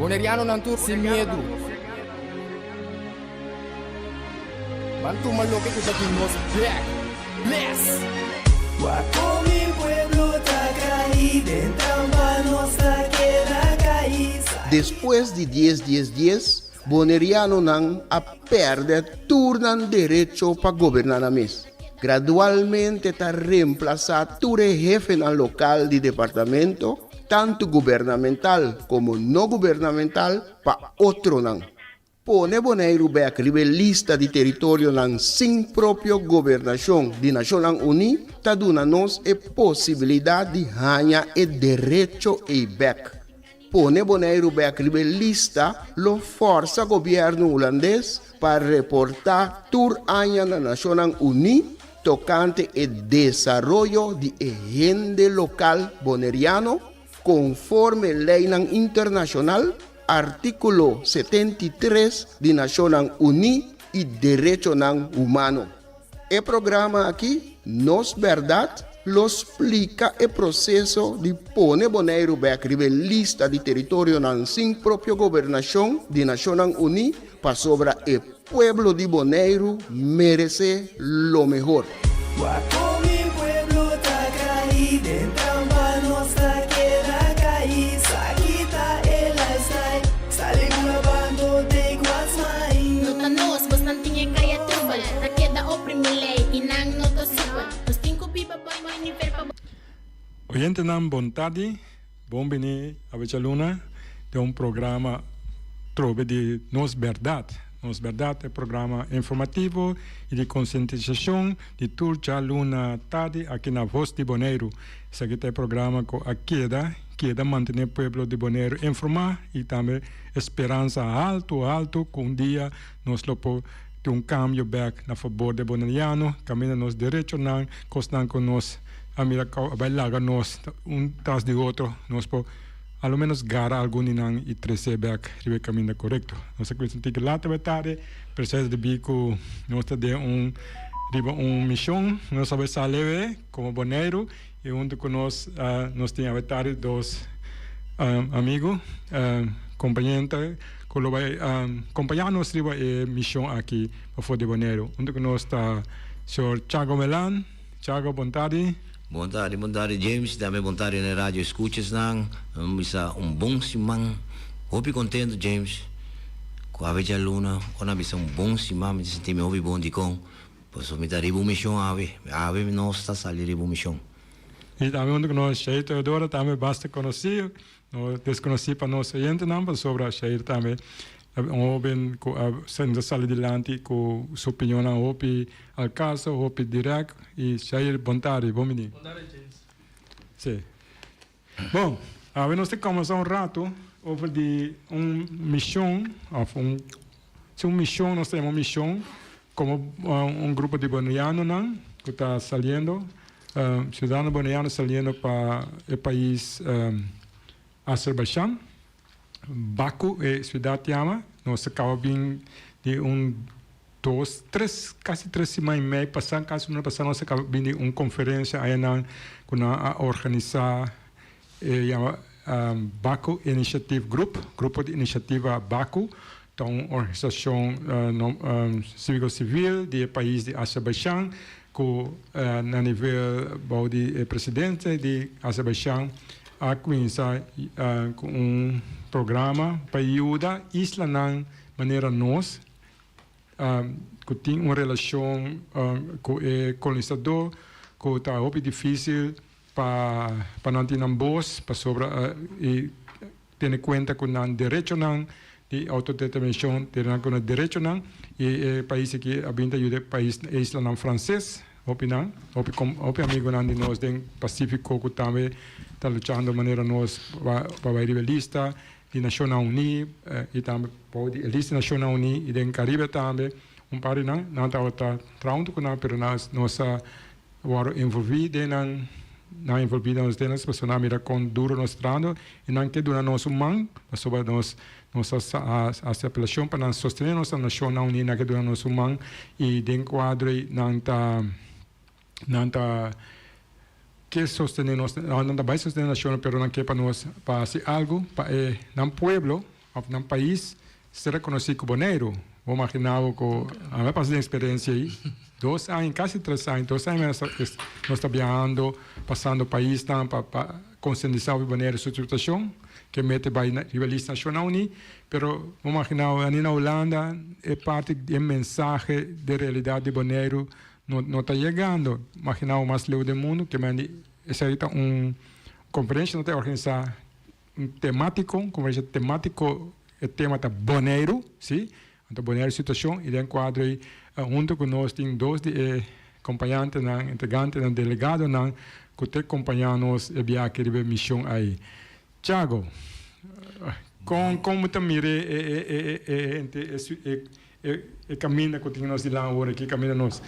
Bonerianonan tur sin miedu. Ban tuma loke ku ta di nos bek. Bless! Wak kon mi pueblo ta kai den trampa nos ta keda kai. Despues di dies dies dies, Bonerianonan a pèrdè tur nan derecho pa goberná nan mes. Gradualmente ta remplasá tur e hefenan lokal di departamento, tantu gubernamental komo no gubernamental, pa otronan. Pone Boneiru bèk riba e lista di teritorionan sin propio gobernashon di Nashonnan Uní ta duna nos e posibilidat di haña e derecho ei bèk. Pone Boneiru bèk riba e lista lo fòrsa gobièrnu hulandes pa reportá tur aña na Nashonnan Uní tokante e desaroyo di e hende lokal boneriano konforme leinan internashonal, artíkulo 73 di Nashonnan Uní i derechonan humano. E programa aki, Nos Bèrdat, lo splika e proseso di pone Boneiru bèk riba e lista di teritorionan sin propio gobernashon di Nashonnan Uní pasobra e pueblo di Boneiru meresé lo mehor. Wak kon mi pueblo ta kai den trampa nos ta keda kai sa kita e lifestyle sali bula bando take what's mine. No ta nos, bosnan tin e kaya trubel Ta keda oprimi lei i nan no ta supel Nos tin ku biba bai bai nivel pa. Oyentenan bon tardi, bon bini Abecha Luna den un programa trobe di Nos Berdad. Nos Berdad e programa informativo y di concientisacion di tur djaluna tardi aki na Voz di Boneiru. Esaki ta e programa cu a keda keda mantene pueblo di Boneiru informa y tambe e speransa haltu haltu cu un dia nos lo por tin un cambio bek na fabor di e boneriano, caminda nos derechonan, cosnan cu nos a mira cu a bay laga nos un tras di otro, nos por a lo menos gara algun di nan y trece bek riba e caminda corecto. Nos a cuminsa un tiki later bay tarde, pero esey ta debi cu nos ta den un riba un mision, nos a bay sali awe como Boneiru y hunto cu nos nos tin awe tarde dos amigo, compañente cu lo bay compaña nos riba e mision aki pafo di Boneiru. Hunto cu nos ta señor Chago Melan. Chago, bon tardi. Bon tardi, bon tardi James, tambe bon tardi na e radio escuchasnan. Mi bisa un bon siman. Hopi contento James cu awe djaluna ora nan bisa un bon siman mi ta sinti mi hopi bon dicon pasobra mi ta riba un mision awe. Awe nos ta sali riba un mision. Y tambe hunto cu nos Shair Teodoro tambe basta conoci. No desconoci pa nos oyentenan pasobra Shair tambe ta un hoben cu a senta sali dilanti cu su opinionnan hopi al caso, hopi direct y Shair bon tardi, bon bini. Bon tardi James. Si. Bon, awe nos ta combersa un rato over di un mision of un si un mision nos ta yama un mision como un grupo di bonerianonan cu ta saliendo Ciudadano Boneiano saliendo pa e pais Azerbaijan, Baku e ciudad yama. Nos a caba bin di un dos, tres, casi tres siman y mei pasa, casi un luna pasa nos a caba bin di un conferencia ayanan cu nan a organisa e yama Baku Initiative Group, Grupo di Iniciativa Baku, ta un organisacion civico civil di e pais di Azerbaijan. Ku na nivel bou di e presidente di Azerbaijan a kuminsá ku un programa pa yuda islanan manera nos ku tin un relashon ku e kolonisadó ku ta hopi difísil pa pa nan tin nan bos pasobra i tene kuenta ku nan derechonan di outodeterminashon, tene nan ku nan derechonan i e pais aki a bin ta yuda e pais e islanan franses hopi nan hopi hopi amigunan di nos den Pasifiko ku tambe ta luchando manera nos pa pa bai riba e lista di Nashonnan Uní i tambe bou di e lista di Nashonnan Uní i den Karibe tambe un par di nan nan tabata traha huntu ku nan pero nos a Wòrdu envolví den nan, nan envolví nos den nos pasobra nan a mira kon duru nos ta trahando i nan ke duna nos un man pasobra nos nos a hasi apelashon pa nan sostené nos na Nashonnan Uní, nan ke duna nos un man i den kuadro ei nan ta nan ta ke sostené nos, nan ta bai sostené nashonnan pero nan ke pa nos pa hasi algu pa e nan pueblo. òf nan pais ser rekonosí ku Boneiru. Bo imaginá bo ku ami a pasa den eksperensia ei dos aña, kasi tres aña, dos aña nos ta biahando, pasando paisnan pa pa konsientisá obi Boneiru su situashon ke mete bai riba lista Nashonnan Uní. Pero bo imaginá bo ani na Hulanda e parti di e mensahe di realidat di Boneiru no no ta yegando. Imaginá bo mas leu den mundu ke mende esei ta un konferensha no ta organisá Un temátiko, un konferensia temátiko, e tema ta Boneiru, si, anto Boneiru situashon i den kuadro ei huntu ku nos tin dos di e kompañantenan, integrantenan, delegadonan ku ta kompañá nos e biaha aki riba e mishon ei. Chago, kon kon bo ta mira e e e e e E kaminda ku tin nos dilanti awor aki, kaminda nos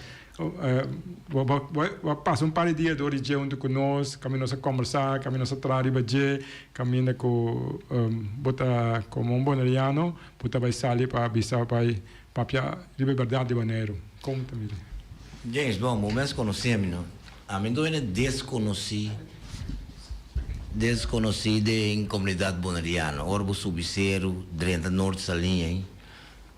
bo a pasa un par di dia dor di dje huntu ku nos, kaminda nos a kombersá, kaminda nos a traha riba dje, kaminda ku bo ta komo un boneriano bo ta bai sali pa bisa bai papia riba e bèrdat di Boneiru. Kon bo ta mira? James, Bon, bo mes konosé mi no. Ami no hende deskonosí, deskonosí den komunidat boneriano. Ora bo subi seru drenta Noord Saliña ei,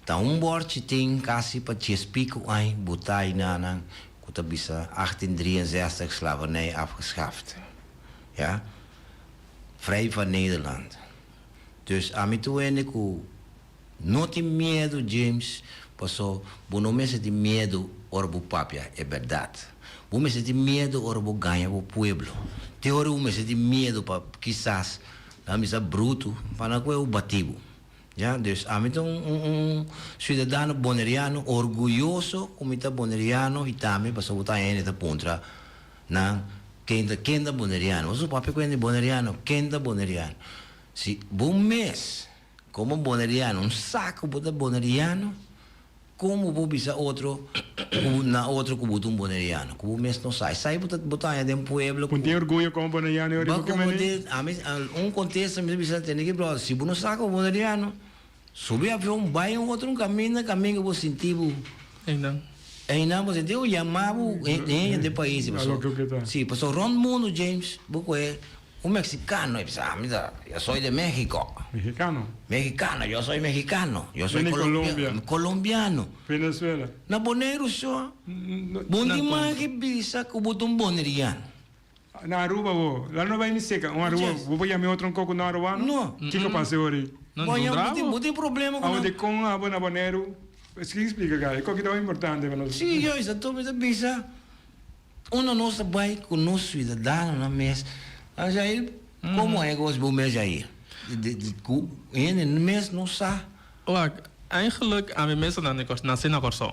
Ta un borchi tin kasi pa djes pico añ butá aynanan ku ta bisa 1863 slavernij afgeschaft. Ja. Vrij van Nederland. Dus ami tur hende ku no tin miedu James paso bo no mester tin miedu ora bo papia e bèrdat. Bo mester tin miedu ora bo gaña bo pueblo. Te ora bo mester tin miedu pa kisas nan bisa brutu pa nan koe bo bati bo. Ya, dus ami ta un un ciudadano boneriano orguyoso cu mi ta boneriano y tambe pasobra bo ta hende ta puntra nan ken ta ken ta boneriano. Bo su papia cu hende boneriano, ken ta boneriano? Si bo mes como boneriano un sa cu bo ta boneriano, Kon bo por bisa otro ku na otro ku bo ta un boneriano ku bo mes no sa? Esei bo ta bo ta haña den pueblo ku. Bo tin orguyo komo boneriano e ora bo ke meni? Ami un kontesta mi ta bisa tende ki brother si bo no sa ku bo boneriano subi avion bai un otro un kaminda kaminda ku bo sinti bo Einan. Einan bo sinti bo yama bo hende den pais paso si paso rond mundu James bo kohe Un mexicano e bisa, ami ta, yo soy de Mexico. Mexicano. Mexicano, yo soy mexicano. Yo soy Veni Colombia. Colombiano. Venezuela. Na Boneiru so, bo no tin mag di bisa ku bo ta un boneriano. Na Aruba bo, la no bai ni seka, un Aruba, bo por yama e otro un koko no arubano? No. Kiko pasa e ora ei? No, no bravo. Bo tin problema ku nan. Awo dikon abo na Boneiru? Esaki splika kara, e koki ta importante pa nos. Si, yo, esaki mi ta bisa. Unda nos ta bai ku nos suidadanonan mes? A Jair, komo e kos bo mes Jair? Ku hende mes no sa. Wak, eigenlijk ami mes ta nase na Kòrsou.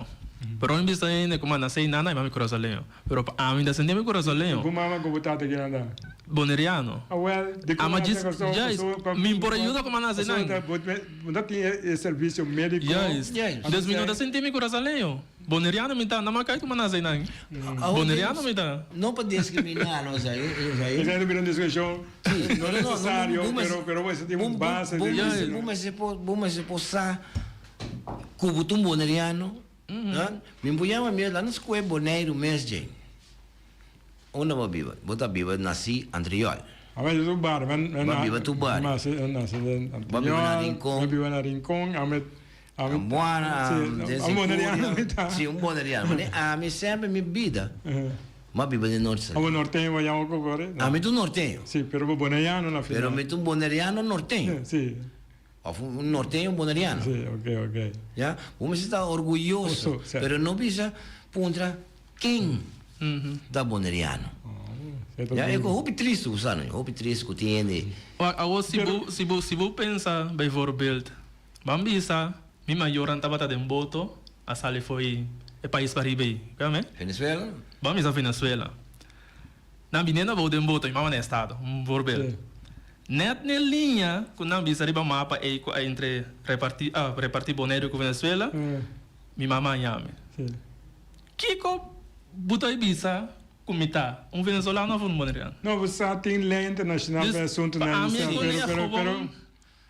Pero mi bisa hende ku mi a nase einan mi mami kurasoleño. Pero pa ami ta sinti mi kurasoleño. Bo mama ku bo tata kinan ta? Boneriano. Awel, dikon bo nase na Kòrsou? Juist, mi por yuda ku mi a nase einan. Bo ta tin e servisio médiko. Juist, dus mi no ta sinti mi kurasoleño. Boneriano mi ta, na makai kuma nase nan. Boneriano mi ta. No pa diskriminá nos ahí. Esei ta bira un diskushon no nesesario, pero pero bo tin un base di Bo mester por bo mester por sa ku bo ta un boneriano. Mi por yama mi la no skohe Boneiru mes dje. Unda bo biba? Bo ta biba nasí Antriol. Ame di tur bario. Bo a biba tur bario. Nase den Antriol. Bo a biba na Rincon. Bo a biba na Rincon. Ame Ambuana, den Un boneriano mi ta. Si, un boneriano. Mane ami semper mi bida, m'a biba den Norte Saliña. Abo norteño bo yama ku kore? Ami ta un norteño. Si, pero bo boneriano na final. Pero mi ta un boneriano norteño. Si. Of un norteño boneriano. Si, ok, ok. Ya, bo mester ta orguyoso, pero no bisa puntra ken ta boneriano. Ya, e ku hopi tristu, bo sa no, hopi tristu ku tin hende. Awor si bo, si bo, si bo pensa bijvoorbeeld. Ban bisa, mi mayornan tabata den boto a sali fo'i e pais pariba ei. Kua me? Venezuela? Ban bisa Venezuela. Nan bini na bou den boto, mi mama na estado, un voorbeeld. Net n'e liña ku nan bisa riba mapa ei ku a entre reparti a reparti Boneiru ku Venezuela, mi mama a yami. Kiko bo ta bisa ku mi ta, un venezolano of un boneriano? No, bo sa tin lei internashonal pa e asuntunan, Dus pa ami e konia gewoon.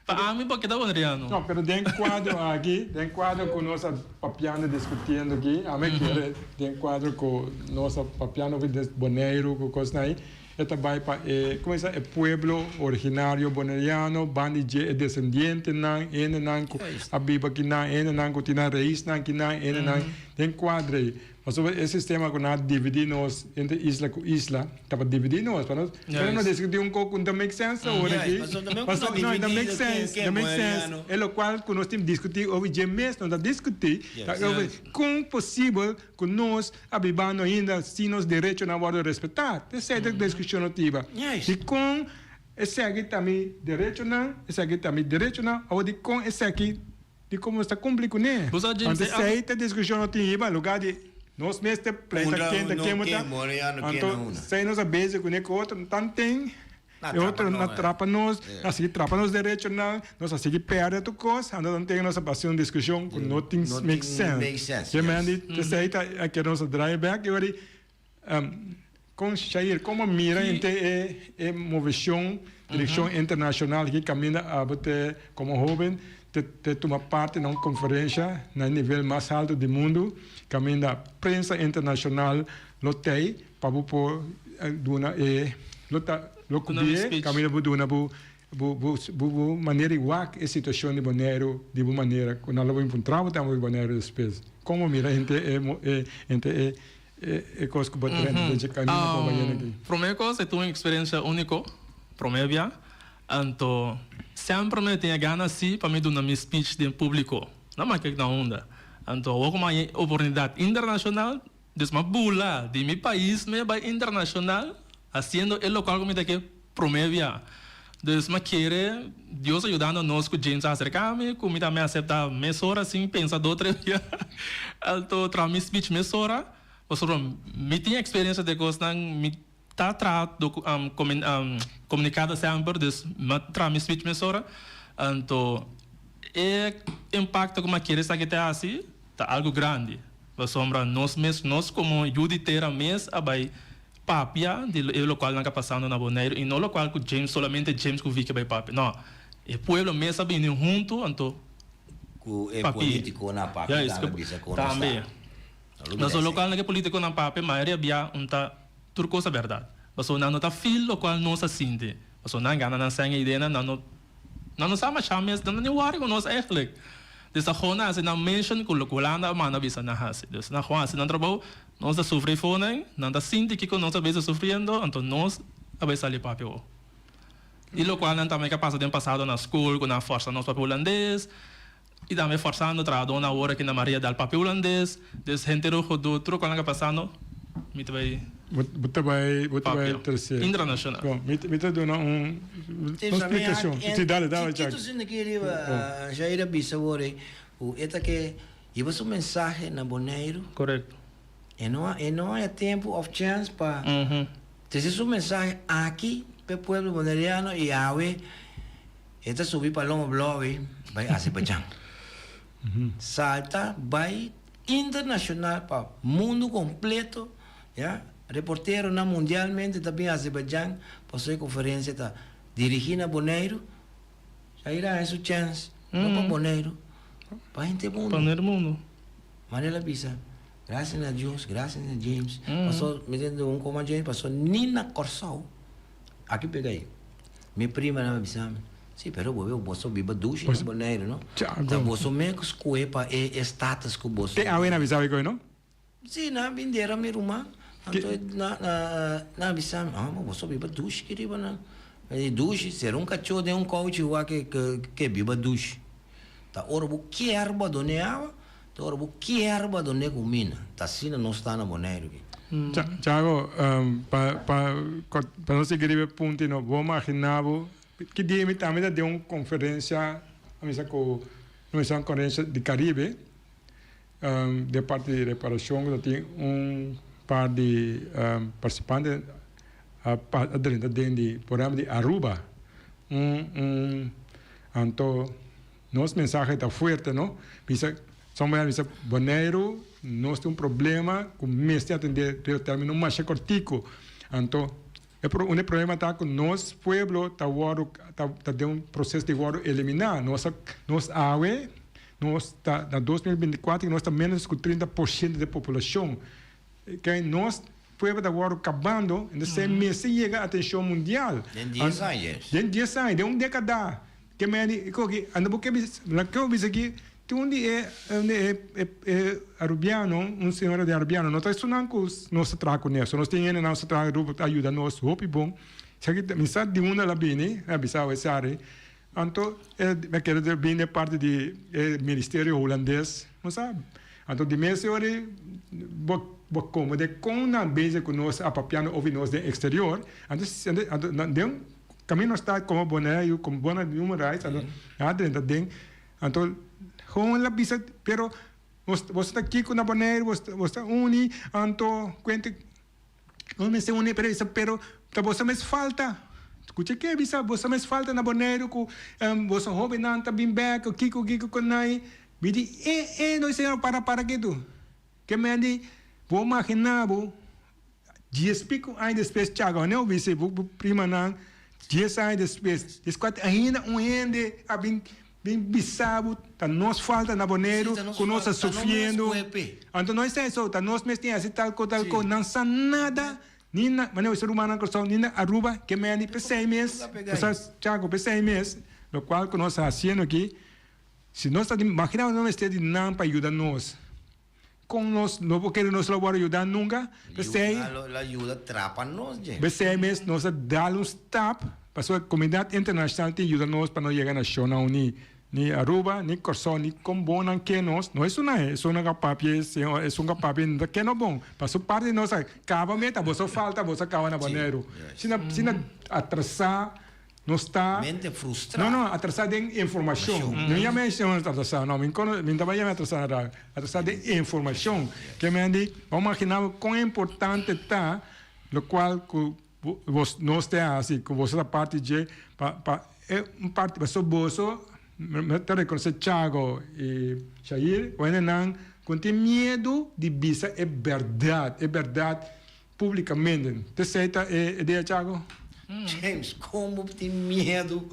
Pa ami bo keda boneriano. No, pero den cuadro aki, den cuadro cu nos a papiando, discutiendo aki, ami kere den cuadro cu nos a papiando over di Boneiru cu cosnan ahi. E ta bai pa e, como e sa, e pueblo originario boneriano, bandi dje e descendientenan, hendenan cu a biba kinan, hendenan cu tin nan raisnan kinan, hendenan den cuadra ei. Pasobra e sistema cu nan a dividi nos entre isla cu isla, ta pa dividi nos, pa nos, pero nos discuti un co cu no ta make sense awor aki, pasobra no, e ta make sense, e ta make sense, e locual cu nos tin discuti over dje mes, no ta discuti, ta over con posibel Ku nos a bibando ainda sin nos derechonan wòrdu respetá. Esei ta e diskushon no tiba. Dikon esaki ta mi derechonan, esaki ta mi derechonan, awor dikon esaki, dikon nos ta kumpli kuné? Anto esei ta e diskushon no tin hiba, lugá di nos mes ta pleita ken ta ken bo ta, anto esei nos a bezig kuné ku otro tanten. E otro na trapa nos, na sigui trapa nos derechonan, nos a sigui perde tur cos, anto nan tin nos a haci un discusion cu no tin make sense. Ke men di esey ta a kere nos a draai bek y wor con Shair como mira henter e e movecion direccion internacional ki caminda abo te como hoben te te tuma parti na un conferencia na e nivel mas alto di mundo caminda prensa internacional lo tey Pa bo por duna e lo ta lo ku bie kaminda bo duna bo bo bo bo manera di wak e situashon di Boneiru di bo manera ku nan lo bo enkontrá bo tambe Boneiru despues. Kon bo mira henter e e henter e e kos ku bo drenta den dje kaminda ku bo bayendo aki? Promé kos e ta un eksperensia úniko, promé bia. Anto semper mi a tin e gana si pa mi duna mi speech den públiko, no make na unda. Anto awor ku mi a haña e oportunidat internashonal, Dus m'a bula di mi pais me bai internacional haciendo e locual cu mi ta ke prome bia. Dus m'a kere Dios a yudando nos cu James a acerca mi cu mi tambe a acepta mesora sin pensa dos tres bia. Alto traha mi speech mesora pasobra mi tin experiencia den cosnan mi ta traha comunicado semper dus m'a traha mi speech mesora. Anto e impacto cu m'a kere esaki ta haci ta algo grandi. Pasobra nos mes, nos komo yu di tera mes a bai papia di e lokual nan ka pasando na Boneiru i no lokual ku James, solamente James ku Vicky a bai papia. No, e pueblo mes a bini huntu anto Ku e papia. politikonan papia Juist, tambe bisa kon nos ta. tambe. No lo bira Pasobra esei. lokual nan ke politikonan papia mayoria bia un ta tur kos ta bèrdat. Pasobra nan no ta feel lokual nos a sinti. Pasobra nan gana nan sèn ideanan, nan no. Nan no sa masha mes, nan no ni wòri ku nos eigenlijk. Dus ta gewoon hasi nan mention ku loke Hulanda a manda bisa nan hasi. Dus nan gewoon hasi nan trabou, nos ta sufri for nan, nan ta sinti kiko nos a bes ta sufriendo, anto nos a bai sali papia awor. I lokual nan tambe ke a pasa den pasado na skol ku nan a fòrsa nos papia hulandes, i tambe fòrsando trahadónan awor aki na Maria dal papia hulandes. Dus henter rojo do tur lokual nan ke pasando, mi ta bai. Bo ta bai bo ta bai Papia tercer. internacional. Bon, mi mi ta duna un un splicacion. Si, dale, dale, Jack. Chiquito sin aki riba Jair a bisa awor ei ku e ta ke hiba su mensahe na Boneiru. Correcto. E no a e no haya tempu of chance pa trese su mensahe aki pa e pueblo boneriano i awe e ta subi Paloma Blowi bai Azerbaijan. Salta bai internacional pa mundu completo. Ya, reporteronan mundialmente ta bin Azerbaijan pasobra e conferencia ta dirigi na Boneiru. Jair a haña su chance, no pa Boneiru, pa henter mundo. Pa henter mundo. Manera el a bisa, gracias na Dios, gracias na James, pasobra mi ta un coma James, pasobra ni na Corsou, aki pega ahí, mi prima nan a bisa mi, si, pero bo boso biba dushi na Boneiru, no? Ta boso mes cu scohe pa e status cu boso. Te awe nan a bisa awe koe, no? Si, nan a bin dera mi ruman, anto nan a bisa mi, ah, ma boso biba dushi ki riba nan. Mi di, dushi? Sera un kachó den un kouchi wak ke biba dushi. Ta ora bo kier bo a dun'é awa, ta ora bo kier bo a dun'é kuminda. Ta asina nos ta na Boneiru aki. Chago, pa pa pa nos sigui riba e punto no, bo magina bo, ki dia mi tambe ta den un konferensia, a misa ku, a misa un konferensia di Karibe, Den parti di reparacion ta tin un par di participante a drenta den di programa di Aruba. Un un anto nos mensahe ta fuerte no. Bisa sommige a bisa Boneiru nos tin un problema cu mester atende riba termino masha cortico. Anto e un e problema ta cu nos pueblo ta wordo ta den un proceso di wordo elimina. Nos nos awe. Nos ta na 2024 nos ta menos ku 30% di populashon. Kei nos. pueblo ta wòrdu kabando, entonces e mester yega atenshon mundial. Den dies aña, yes. Den dies aña, den un dekada. Ke meni koki, anda bo ke bisa, ke bo bisa aki, tin un di e, un di e, e, e Arubiano, un señora di Arubiano, no ta esunnan ku nos ta traha kuné, so nos tin hendenan nos ta traha Aruba ta yuda nos hopi bon. Esaki mi sa di unda el a bini, el a bisa awe sari. Anto e mi kere ta bini parti di e ministerio hulandes, no sa. Anto di mes ora ei bo bo komode kon nan bezig ku nos a papiando over nos den eksterior, anto anto nan den kaminda nos ta komo Boneiru komo Bona Human Rights anto nan a drenta den anto gewoon la bisa pero bos bos ta kiko na Boneiru bos bos ta uni anto kuente Nos mester uni pero bisa pero ta boso mes falta skucha ke bisa boso mes falta na Boneiru ku boso hobennan ta bin bek ku kiko kiko ku nai mi di e e no señor para para ketu ke men di bo magina bo dies pico aña despues chaga wanneer bo bisa bo primanan dies aña despues deskuat ainda un hende a bin Bin bisa bo, ta nos falta na Boneiru ku nos ta sufriendo. Anto no esei so, ta nos mes tin hasi tal ko tal ko. Nan sa nada, ni na, manera bo rumannan Kòrsou, ni na Aruba, ke mende p'esei mes, bo sa Chaco, p'esei mes, lokual ku nos ta hasiendo aki, si nos ta di, magina nos mester di nan pa yuda nos. Kon nos no por kere nos lo wòrdu yuda nunka? P'esei. Lo yuda trapa nos dje. P'esei mes nos a dal un stap pasobra komunidat internashonal tin yuda nos pa no yega na Nashonnan Uní. Ni Aruba, ni Kòrsou, ni kon bon nan ke nos. No esun nan, esun nan ka papia, esun ka papia no ta ke no bon. Pa su parti nos a kaba meta, boso falta, boso a kaba na Boneiru. Sina, sina atrasá. Nos ta. Mente frustrá. No, no, atrasá den informashon. No yama e señor atrasá, no. Mi kono, mi tabata yama atrasá nada. Atrasá den informashon. Ke men di, bo maginá bo kon importante ta lokual ku bos, nos ta hasi, ku boso ta parti dje, pa, pa e un parti, pasobra boso, mi ta rekonosé Chago i Shair, wendenan ku tin miedu di bisa e bèrdat, e bèrdat Publicamente. T'esey ta e idea Chago? James, kon bo tin miedu,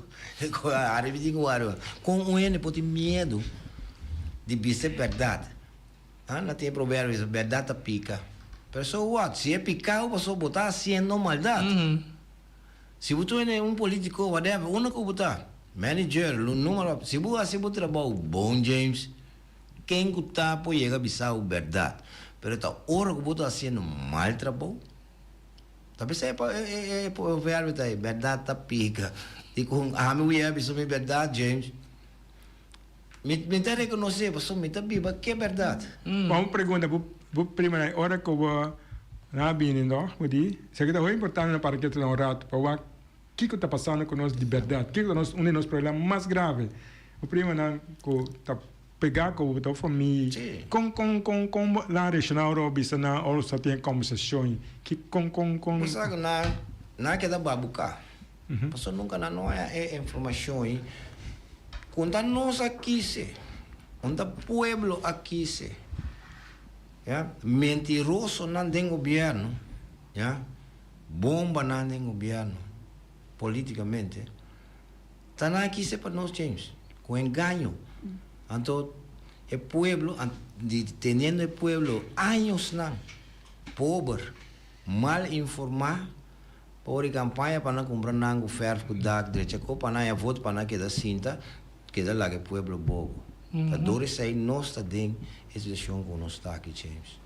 Aribi tin ku wari, kon un hende por tin miedu di bisa e bèrdat? Ha, nan tin e proverbio bisa, bèrdat ta pika. Pero so what? Si e pika bo pasobra bo ta hasiendo maldat. Si bo ta un hende, un politico, whatever, unda ku bo ta, manager, lo numero, si bo hasi bo trabou bon James, Ken ku ta por yega bisa bo bèrdat, pero ta ora ku bo ta hasiendo mal trabou. Ta bisa e e proverbio ta ei, bèrdat ta pika. Dikon ami ku yega bisa mi bèrdat, James? Mi mi ta rekonosé pasobra mi ta biba ke bèrdat. Bo un pregunta, bo bo prima na e ora ku bo nan a bini no, bo di, esaki ta hopi importante no para ketu na un ratu pa wak kiko ta pasando ku nos di bèrdat, kiko ta nos un di nos problema mas grave. Bo primanan ku ta pegá ku bo ta famia, kon kon kon kon bo nan reakshoná ora bo bisa nan ora bo sa tin e kòmbersashon? Ki kon kon kon. Bo sa ku nan nan a keda babuká. Pasobra nunka nan no haña e informashon ei. Kon ta nos a kise, kon ta pueblo a kise, ya, mentirosonan den gobièrnu, ya, bombanan den gobièrnu politikamente. Ta nan a kise pa nos James, ku engaño. Anto e pueblo, di teniendo e pueblo añosnan pober, mal informá, pa ora di kampaña pa nan kumpra nan ku fèrf ku dak drecha ko pa nan haña voto pa nan keda sinta, keda laga e pueblo bobo. Ta dor esei nos ta den e situashon ku nos ta aki James.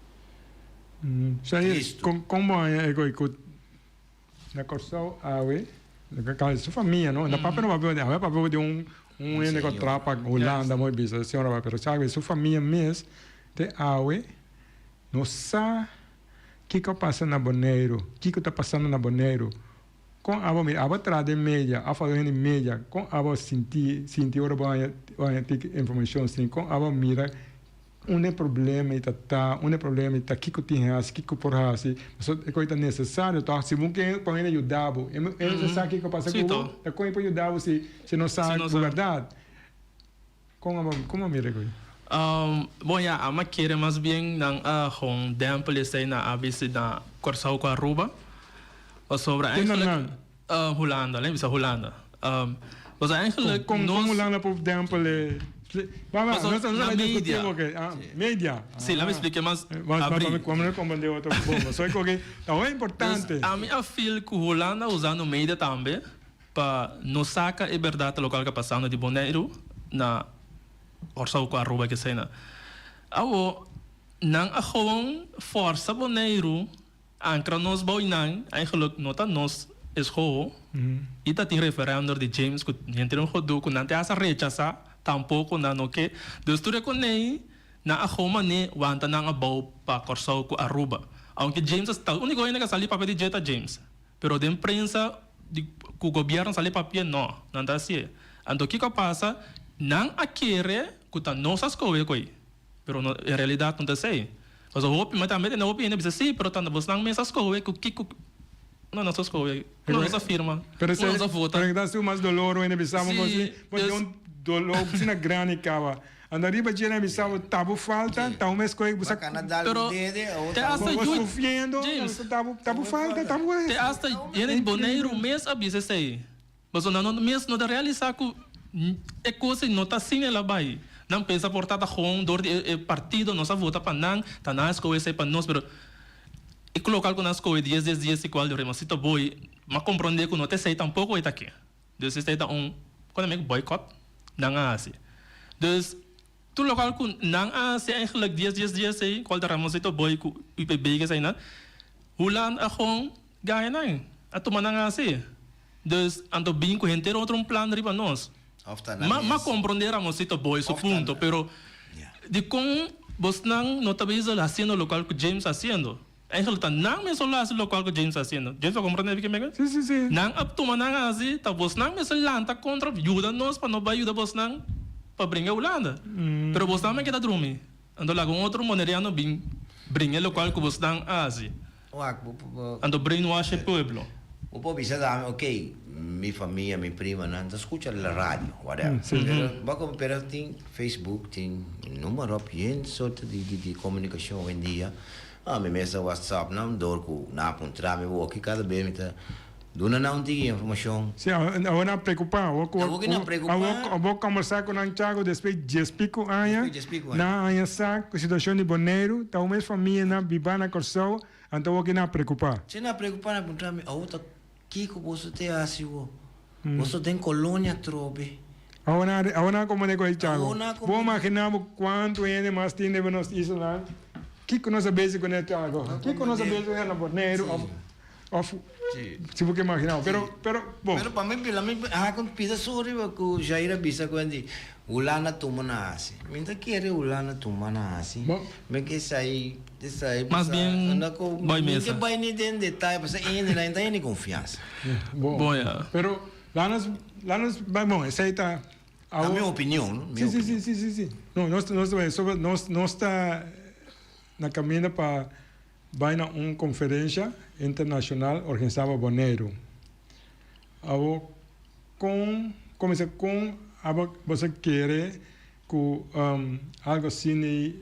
Shahir, kon bo haña e koi ku Na Kòrsou awe, su famia no, na papia no papia di awe, papia di un un hende ku traha pa Hulanda mooi bisa, señora papia, pero sabe su famia mes te awe no sa kiko a pasa na Boneiru, kiko ta pasando na Boneiru. Kon abo mira, abo a traha den media, a fala hende media, kon abo sinti sinti ora bo haña haña tiki informashon asin, kon abo mira Unda e problema i ta ta, unda e problema i ta, kiko tin hasi, kiko por hasi. Pasobra e kos ta nesesario tòg. Si bo ke pa hende yuda bo, e mester sa kiko pasa ku bo, ta kon e por yuda bo si si no sa ku bèrdat. Kon abo, komo a mira e kos? Bon ya, ama kere mas bien nan a hon dèmpel esei na a bisita Kòrsou ku Aruba. Pasobra Ken nan nan? Hulanda, lei bisa Hulanda. Pasobra eigenlijk Kon nos. Hulanda por dèmpel e. Ba, Paso, nos na nos discutir media. porque ah, media. Sí, laat me explicar mas Mas abrí. mas mas comprender otro bom. Soy que ta hopi importante. Dus, ami a feel ku Hulanda usando media tambe pa no saka e bèrdat lokual ka pasando di Boneiru na Kòrsou ku Aruba ke esei na. Awo nan a gewoon fòrsa Boneiru ankra nos bou nan, eigenlijk no ta nos eshoho i ta tin referèndum di James ku henter un godu ku nan te hasta rechasá tampoko nan no ke. Dus tur e konei nan a gewoon man'é wanta nan abou pa Kòrsou ku Aruba. Aunke James a ta úniko hende ku a sali papia di dje ta James. Pero den prensa di ku gobierno sali papia no, nan ta hacié. Anto kiko a pasa? Nan a kere ku ta nos a skohe koe, pero no, en realidad no ta esei. Pasobra hopi, mi tambe tende hopi hende bisa si, pero ta bosnan mes a skohe ku kiko, no nos a skohe, ku nos a firma, ku nos a vota. Pero ta su mas dolor hende bisa bo Si, si, bo dus. tin un dolor asina grandi kaba. Anda riba dje nan bisa bo ta bo falta, ta bo mes koe bo sa. Pero te hasta Bo yu sufriendo, James. ta bo ta bo falta, ta bo. Te hasta hende di Boneiru mes a bisa esei. Pasobra nan no mes no ta realisa ku e kos ei no ta asina el a bai. Nan pensa por ta ta gewoon dor di e partido nos a vota pa nan, ta nan a skohe esei pa nos, pero e lokal ku nan a skohe dies dies dies igual di Remosito Boy, m'a komprondé ku no ta esei tampoko e ta ke. Dus esei ta un, kon ta mik boycott nan a hasi. Dus tur lokal ku nan a hasi eigenlijk dies dies dies ei, kual ta Ramonsito Boy ku UPB ke eseinan, Hulanda a gewoon gaya nan, a tuma nan hasi. Dus anto bin ku henter otro un plan riba nos. Of ta nan Ma ma mes. komprondé Ramonsito Boy su Of ta punto, nan. pero Ya. dikon bosnan no ta bezig hasiendo lokual ku James hasiendo? Eigenlijk ta nan mes lo hasi lokual ku James ta hasiendo. James a komprondé ke meke? Sí, sí, sí. Nan a tuma nan hasi, ta bosnan mester lanta kontra yuda nos pa no bai yuda bosnan pa bringa Hulanda. Pero bosnan men keda drumi. Anto laga un otro moneriano bin bringa lokual ku bosnan a hasi. Wak, bo, bo. Anto brainwash e pueblo. Bo por bisa dame, ok, mi famia, mi primanan ta skucha la radio, whatever. Pero bo a komo pero tin Facebook, tin numero op yen sorto di di komunikashon hoendia. A mi mes ta whatsapp nan dor ku nan a puntra mi bo oki kada be mi ta duna nan un tiki informashon. Si, awor nan a preocupa. Awor ku Awor nan a preocupa. Awor kombersa ku nan chago despues dies pico aña, Despues dies pico aña. nan a haña sa ku situashon di Boneiru ta un mes famianan biba na Kòrsou, anto awor ki nan a preocupa. Si nan a preocupa nan a puntra mi awor ta kiko boso te hasi awor? Boso den kolonia atrobe. Awor nan awor nan a komprende ku e chago. Awor nan a Bo komprende. imagina bo kuantu hende mas tin den nos islanan? Kiko nos a bezi kuné chago? Kiko nos a bezi kuné na Boneiru òf òf si bo ke imagina bo. Pero pero bon. Pero pa mi la mi ha kon pida sorry pa ku Jair a bisa ku di Hulanda tuma na hasi. Mi ta kere Hulanda tuma na hasi. Mi ke sai esai Mas bien bai Mi mesa. ke bai ni den detaye pasobra hende nan ta hende konfiansa. Bon. Bon ya. Pero la nos la nos bai bon esei ta Ta mi opinion no. Mi Si si opinion. si si si si. No nos nos ta bai sobre nos nos ta na kaminda pa bai na un konferensha internashonal organisá pa Boneiru. Abo kon kuminsá kon abo boso kere ku algo asina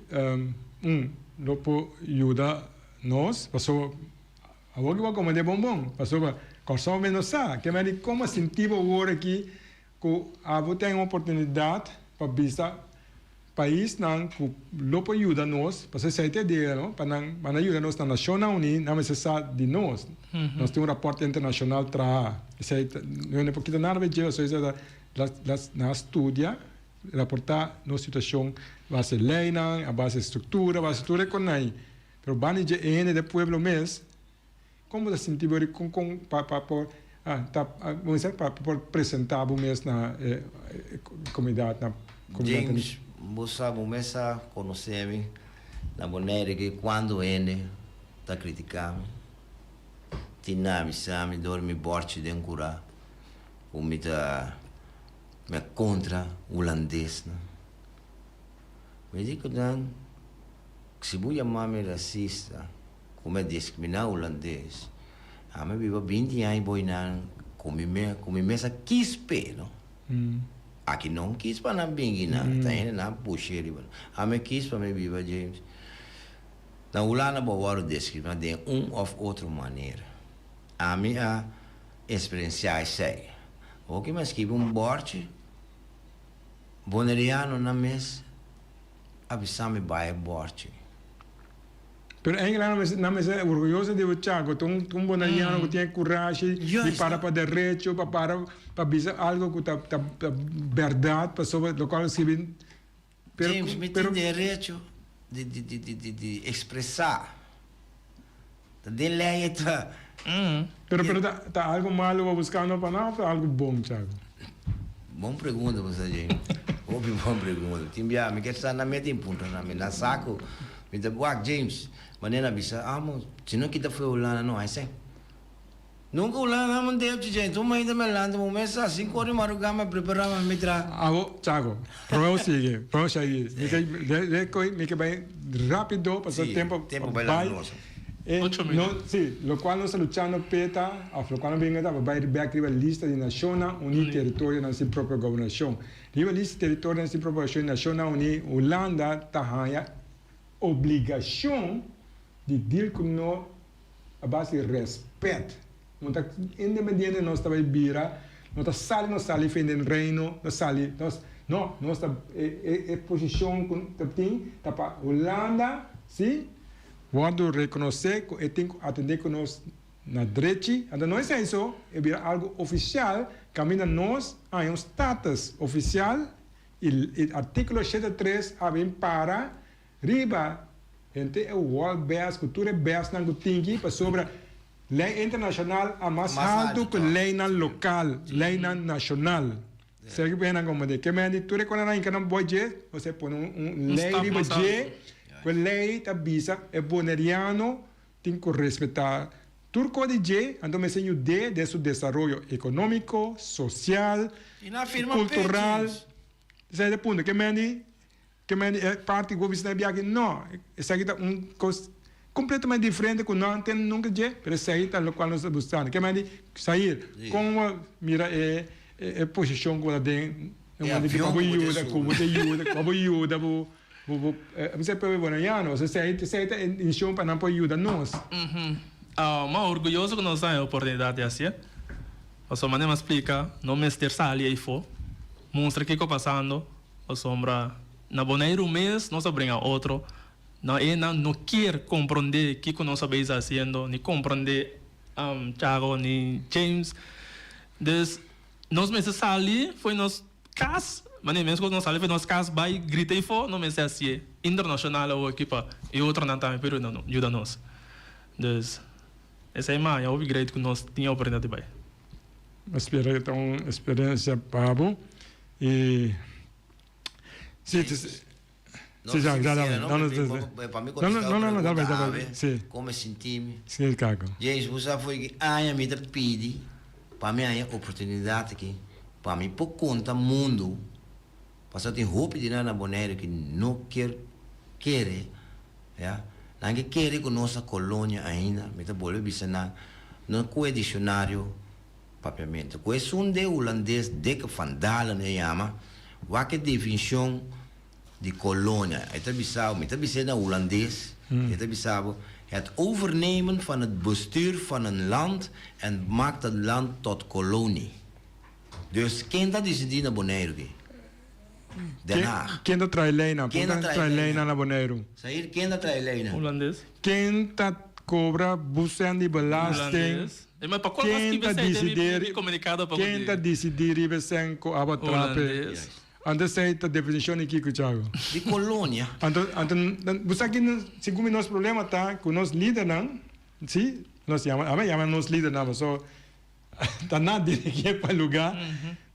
un lo por yuda nos pasobra awor ki bo a komende bonbon pasobra Kòrsou mes no sa ke mei di komo sinti bo awor aki Ku abo ten oportunidat pa bisa paisnan ku lo por yuda nos, pasobra esei ta e idea no, pa nan pa nan yuda nos na Nashonnan Uní nan mester sa di nos. Nos tin un rapòrt internashonal traha, esei ta no no por kita nada dje pasobra esei ta las las nan a studia raportá nos situashon a base leinan, a base struktura, a base tur e konai. Pero banda di dje e hende den pueblo mes. Kon bo ta sinti bo ri kon kon pa pa por ta bo mester pa por presenta bo mes na e komunidat na komunidat James, bo sa bo mes a konosé mi na Bonaire ke kuando hende ta kritiká mi tin na bisa mi dor mi bòrchi den kurá ku mi ta mi a kontra hulandesnan. Mi di ku nan si bo yama mi rasista Ku mi a diskriminá hulandes. Ami a biba binti aña boy nan ku mi me ku mi mes a kis p'e no. Aki no kis pa nan bingi nan, ta hende nan a push'é riba nan. Ami a kis pa mi biba James. Na Hulanda bo a wòrdu diskriminá den un òf otro manera. Ami a eksperensiá esei. Oki mi a skibi un bòrchi. Bonerianonan mes a bisa mi bai e bòrchi. Pero eigenlijk nan mester orguyoso di bo Chaco, ta un boneriano cu tin e curashi di para pa derecho, pa para pa bisa algo cu ta berdad, pasobra locual a scribi. James, mi tin derecho di expresa. Ta den ley e ta. Pero pero ta algo malo bo buscando pa nan of ta algo bon, Chaco? Bon pregunta bo sa James. Hopi bon pregunta. Tin bia mi ke sa nan mete in punto nan mi nan sa ku mi ta wak James manera a bisa amo si no kita fue Hulanda no hay sèn. Nunka Hulanda amo depchi James tur mainta mi a lanta mi mes sa sinku ora di maruga mi a prepara mi a mi traha. Abo Chaco prome bo sigui prome bo sigui mi ke de koe mi ke bai rapido pasobra tempo bai E no, si, locual nos ta luchando p'e ta, of locual nos bringa ta pa bai bek riba lista di Nacionnan Uní Teritorionan sin propio gobernacion. Riba lista Teritorionan sin propio gobernacion di Nacionnan Uní, Hulanda ta haña obligacion di deal cu no a base di respet. No ta independiente nos ta bai bira, no ta sali nos sali fen den Reino, nos sali, nos, no, nos ta e e e posicion cu ta tin ta pa Hulanda, si, Wòrdu rekonosé ku e tin ku atendé ku nos na drechi, anto no esei so, e bira algu ofisial kaminda nos haña un status ofisial i e artíkulo 73 a bin para riba henter e wòl bes ku tur e besnan ku tin ki pasobra lei internashonal a mas haltu ku leinan lokal, leinan nashonal. Serki ku hendenan komo di ke men di tur e konanan hinka nan boi dje, bo pone un lei riba dje, ku e lei ta bisa e boneriano tin ku respetá tur kos di dje, anto mester yud'é den su desaroyo ekonómiko, sosial, kultural. Esei ta e punto. Ke men di Ke men e parti ku bo bisa na e biaha aki? No, esaki ta un kos kompletamente diferente ku no a tende nunka dje, pero esaki ta lokual nos ta buskando. Ke men di, Sair, kon bo mira e e posishon ku bo ta den e momento aki pa bo yuda, ku bo ta yuda, pa bo yuda bo bo bo pueblo bonaiano? Osea, esei ta e intenshon pa nan por yuda nos. Ma orguyoso ku nos ta haña e oportunidat di hasié. Pasobra manera mi a splika, no mester sali eifó, mustra kiko pasando. Pasobra na Boneiru mes nos a bringa otro, no e nan no kier comprende kico nos a bezig haciendo, ni comprende Chago ni James. Dus nos mester sali fo'i nos cas, manera mes cu nos sali fo'i nos cas bay grita eyfo, nos mester hacié internacional awor aki pa e otronan tambe por yuda nos. Dus esey maña hopi great cu nos tin e oportunidad di bay. Mi spera cu ta un experiencia pa bo. Y sí, sí, No, sí, si ya, dale, quisiera, no, no, no, pa, pa, pa mi no, no, contestar no, no, no, dale, pregunta, dale, ave, sí, como me sintimi. sí, Caco. James, bo sa foi ki aña mi ta pidi pa mi haña oportunidad aki pa mi por conta mundo, pasobra tin hopi di nan na Bonaire ki no kier kere, ya, nan ke kere ku nos ta colonia ainda, mi ta bolbe bisa nan, no koe diccionario Papiamentu. Ku esun de hulandes Dick van Dalen e yama, wak e definshon di kolonia. E ta bisa bo, mi ta bis'é na hulandes, e ta bisa bo, Het overnemen van het bestuur van een land en maakt het land tot kolonie. Dus ken ta disidí na Boneiru ki? Den Haag. Ken ta trae leinan? Ken ta trae leinan na Boneiru? Sair, ken ta trae leinan? Hulandes. Ken ta kobra busen di belasting? Hulandes. Ken ta disidí Ken ta disidí riba esei ku abo trape? Anto esei ta definishon di kiko, Chago? Di kolonia. Anto, anto, bo sa ki segun mi nos problema ta ku nos lidernan, si, nos yama, abo yama nos lidernan paso ta nan dirigí pa lugá,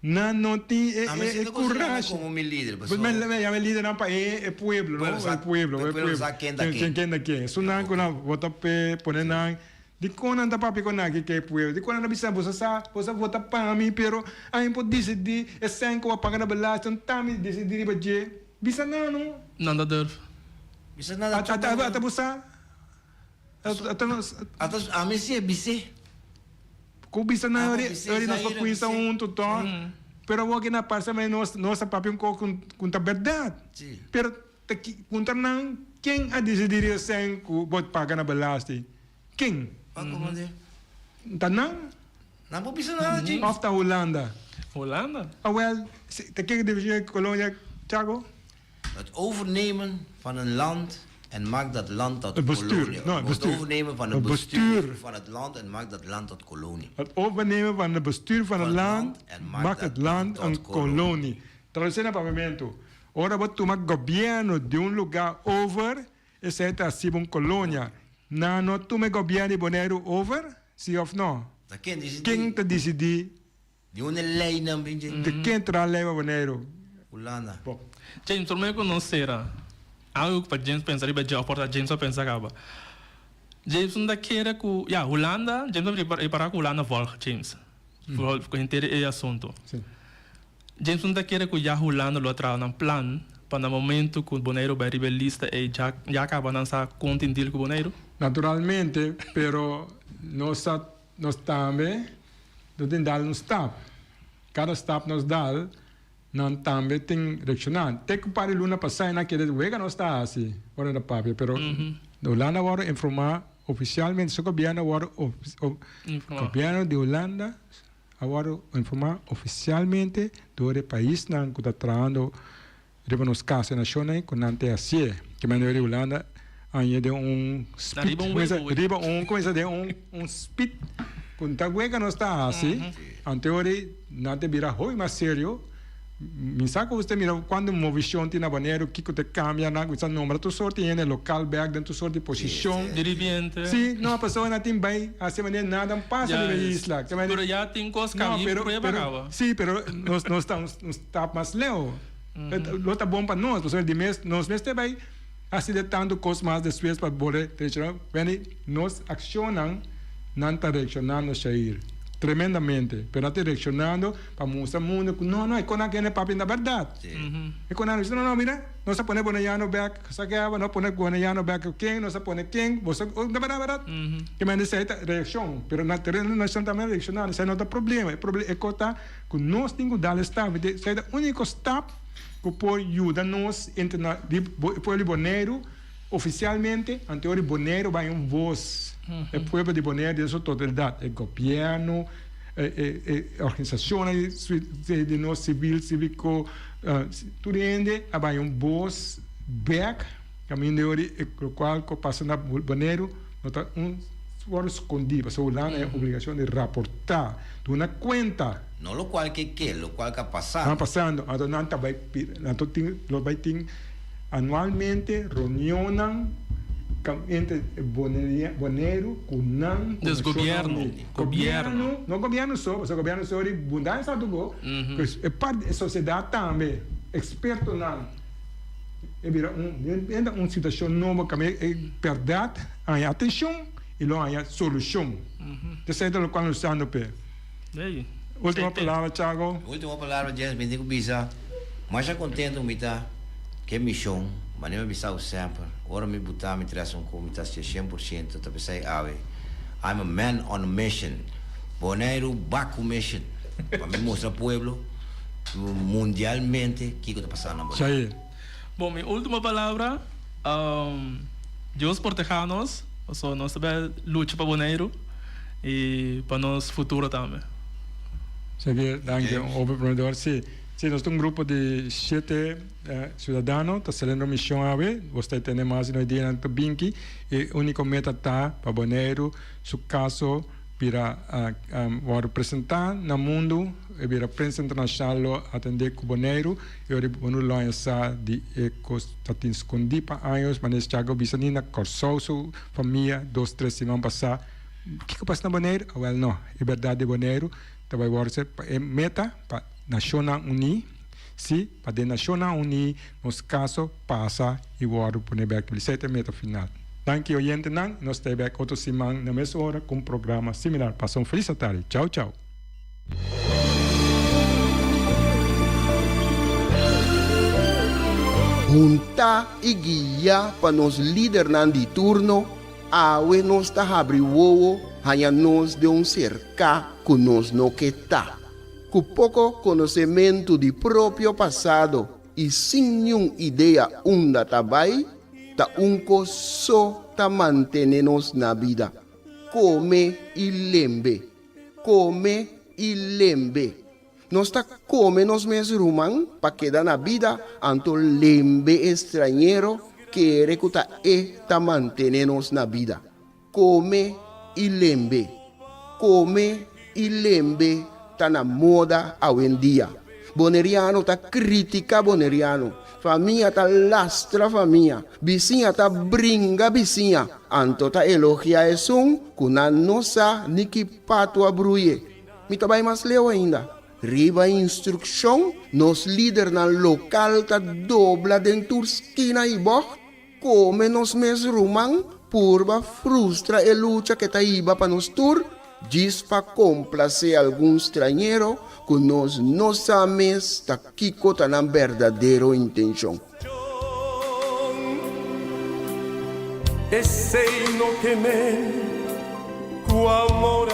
nan no tin e A mi e si ta konsiderá nan kurashi. komo mi lider, paso. Me me yama e lidernan pa e e pueblo, no? Pueblo sa, E pueblo, e e pueblo pueblo. sa ken ta Ken ken. ken ta ken. Esunnan ku nan vota p'e, pone nan. Dikon nan ta papia ku nan aki ke pueblo? Dikon nan ta bisa, Boso sa, boso a vota pa mi, pero ami por disidí e sèn ku bo a paga na belasting, ta mi disidí riba dje. Bisa nan, no? Nan ta durf. Bisa nan ta Ata, ata, ata bo sa? Ata nos. Ata ami si e bis'é. Ku bisa nan Abo ori, bis'é, ori nos por Zaira kuinsa bis'é. huntu, tò? Pero awor ke na parse me nos, nos a papia un kos ku, ku ta bèrdat. Sí. Pero Ta puntra nan, Ken a disidí di e sèn ku bo paga na belasting? Ken? Pa komand'é. Ta nan? Nan por bisa nada, James. Òf ta Hulanda? Hulanda. Awel, ta ken definishon di kolonia, Chago? Het overnemen van een land en maakt dat land tot Het bestuur, kolonie. no, het bestuur. Het overnemen van het Het bestuur bestuur. van het land en maakt dat land tot kolonie. Het overnemen van het bestuur van het land en maakt maakt dat het land tot een kolonie. Traduci na papiamento. Ora bo tuma gobierno di un lugar over, esei ta hasi bo un kolonia. Nan no tuma e gobierno di Boneiru over, si of no? Ta ken disidí? Ken ta disidí? Di unda e leinan bin dje? Di ken traha lei pa Boneiru? Hulanda. Bo. James, promé ku nos sera, algu pa James pensa riba dje òf por ta James a pensa kaba. James no ta kere ku, ya, Hulanda, James a ripará ku Hulanda vòlg James, vòlg ku henter e asuntu. James no ta kere ku ya Hulanda lo a traha nan plan pa na momento ku Boneiru bai riba e lista ei ya ya kaba nan sa kon tin deal ku Boneiru? Naturalmente, pero nos sa nos tambe no tin dal un stap. Kada stap nos dal, nan tambe tin reakshoná. Te ku par di luna pasá e nan kere wega nos ta hasi ora nan ta papia, pero Hulanda a wòrdu informá ofisialmente, su gobièrnu a wòrdu gobièrnu di Hulanda a wòrdu informá ofisialmente dor e paisnan ku ta trahando riba nos kas e nashonnan ei ku nan ta hasié. Ke manera di Hulanda aña den un spit, riba un kuminsa den un un spit ku ta wega nos ta hasi, anto ora ei nan ta bira hopi mas serio. Mi sa ku usted mira kuantu movishon tin na Boneiru, kiko ta kambia nan, ku sa nombra tur sort di hende lokal bèk den tur sort di posishon. Diripiente. Si, no, pasobra nan tin bai hasi manera nada pasa riba e isla. Pero ya tin kos kambia i prueba kaba. Si, pero nos nos ta un stap mas leu. Lo ta bon pa nos, pasobra di mes nos mester bai hasi de tantu kos mas despues pa bole reacciona. Wèni nos akshonnan nan ta reaccionando Shair tremendamente, pero nan ta reaccionando pa mustra mundo ku no no e konan kende papia na bèrdat. E konan bisa no no mira nos a pone boneiano bèk sa ke aba nos a pone boneiano bèk ken nos a pone ken bo sa na bèrdat bèrdat ke mende esei ta reaccion pero na tereno nacional tambe reaccionando esei no ta problema e problema e kos ta ku nos tin ku dal e stap esei ta uniko stap ku por yuda nos entre na di e pueblo di Boneiru ofisialmente anto ora di Boneiru bai un vos e pueblo di Boneiru den su totalidat e gobièrnu e e organisashonnan di nos sibil siviko tur hende a bai un bos bèk kaminda ora e lokual ku pasa na Boneiru no ta un wòrdu skondí pasobra Hulanda e obligashon di raportá duna kuenta. No lokual ke ke, lokual ka pasando. Ka pasando. Anto nan ta bai pidi, nan ta tin, lo bai tin anualmente reunionnan entre Boneiru ku nan ku Dus Nashonnan gobièrnu, Uní. gobièrnu. Gobièrnu, no gobièrnu so, pasobra gobièrnu so di bunda esaki tuko, pues e parti e sosiedat tambe, ekspertonan, e bira un, e ta un situashon nobo kaminda e bèrdat haña atenshon i lo haña solushon. Esei ta lokual nos ta usando p'e. Ultimo palabra Chago. Ultimo palabra James mi tin ku bisa masha kontento mi ta ku e mishon manera mi a bisa bo semper ora mi buta mi tres un ku mi ta hacia 100% ta p'esei awe I'm a man on a mission Boneiru bak ku mission pa mi mustra pueblo mundialmente kiko ta pasando na Boneiru. Bon mi ultimo palabra Dios proteha nos pasobra nos ta bai lucha pa Boneiru. Y pa nos futuro tambe. Xavier, danki. Un hopi prometedor. Si, si, nos ta un grupo di shete ciudadano ta saliendo mision awe. Bo sta tende mas di nos dianan ta binki. E unico meta ta pa Boneiru su caso bira wòrdu presentá na mundu, e bira prensa internacional lo atendé ku Boneiru i ora di Boneiru lo haña sa di e kos ta tin skondí pa años, manera Chago bisa ni na Kòrsou su famia dos tres siman pasá. Kiko pasa na Boneiru? Awèl no, e bèrdat di Boneiru ta bai wòrdu ser pa e meta pa Nashonnan Uní, sí, pa den Nashonnan Uní nos kaso pasa i wòrdu pone bèk. Esei ta e meta final. Danki oyentenan, nos ta e bèk otro siman na mes ora ku un programa similar. Pasa un felis atardi. Chau chau. Huntá i guiá pa nos lidernan di turno, awe nos ta habri wowo haña nos den un serká ku nos no ke ta. Ku poko konosementu di propio pasado i sin niun idea unda ta bai, ta un kos so ta mantene nos na bida, kome i lembe. Kome i lembe. Nos ta kome nos mes ruman pa keda na bida, anto lembe e strañero kere ku ta e ta mantené nos na bida. Kome i lembe. Kome i lembe ta na moda awendia. Boneriano ta kritika boneriano, famia ta lastra famia, bisiña ta bringa bisiña, anto ta elogia esun ku nan no sa ni ki patu a bruye. Mi ta bai mas leu ainda. Riba instrukshon, nos lidernan lokal ta dobla den tur skina i bògt, kome nos mes ruman, purba frustra e lucha ke ta hiba pa nos tur, djis pa komplasé algun strañero ku nos no sa mes ta kiko ta nan berdadero intenshon. Esei no ke men ku amor.